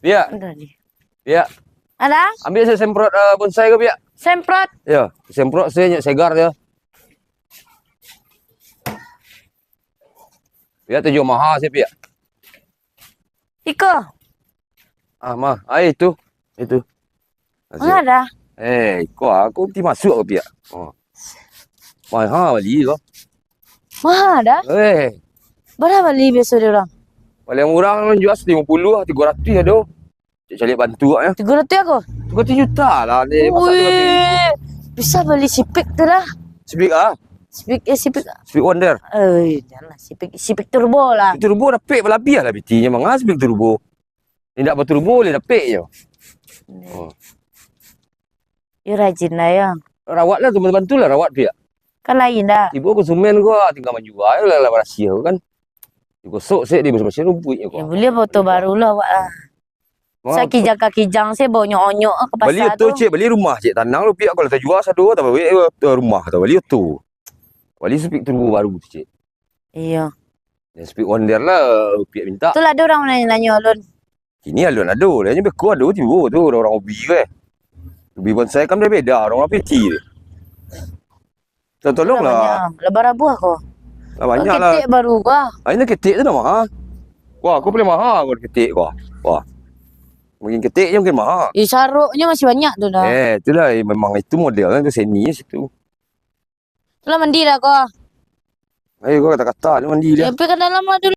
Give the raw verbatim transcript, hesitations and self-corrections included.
Piak. Udah ni. Piak. Ada? Ambil saya semprot, eh, bonsai ko, Piak. Semprot. Ya, semprot saya nyok segar dia. Piak tu jual mahal saya, Piak. Iko. Ah, mah. Ah, itu. Itu. Manga ada? Eh, iko aku ti masuk ko, Piak. Oh. Mahal bali ko. Mahal ada? Eh. Bara bali biaso dia orang? Paling murah jual limo puluh, tigo ratus ado. Cek caliak bantuak ya. Tigo ratus ako? Tigo ratus juta lah ni. Masa tigo ratus ribu? Wih, bisa bali sipik tu lah. Sipik ah? Sipik, eh, sipik. Sipik Wonder. Eh, janganlah. Sipik, sipik turbo lah. Sipik turbo dapek balabiah lah bitinyo, manga sipik turbo. Indak baturbo lai dapek nyo. Hmm. Oh. Yo rajin lah yo. Rawat lah tu, bantu lah rawat tu ya. Kan lain dah. Tibo konsumen ko tinggal manjua lah, lah barasiah kan. Digosok sek, dia barasiah rumpuiknyo ko. Ya, bali moto baru lah awak lah. Manga. Sa kijang-kijang se bawa onyok-onyok ka pasar tu. Bali oto, Cik, bali rumah, Cik. Tanang lo, Piak, kalau tajua sado, tabawek rumah, tabali oto. Bali sipik turbo baru tu, Cik. Iyo. Yang sipik Wonder lah, Piak minta. Tu lah ado urang nanyo-nanyo alun. Kini alun ado, lah nyo beko ado tibo tu, urang-urang hobi ko. Hobi bonsai kan beda, urang piti. Tolong lah. Lah banyak, lah barabuah ko. Lah banyak lah. Ketek baru ko. Ah, iko ketek tu dah mahal. Wah, aku paling mahal ko ketek ko. Wah. Mungkin ketek je mungkin mahal. Eh, saroknyo masih banyak tu dah. Eh, itulah, eh, memang itu model kan, tu seni situ. Tu lah mandi dah ko. Ayo, ko kata-kata ni mandi dia. Ya, pai ka dalam lah dulu.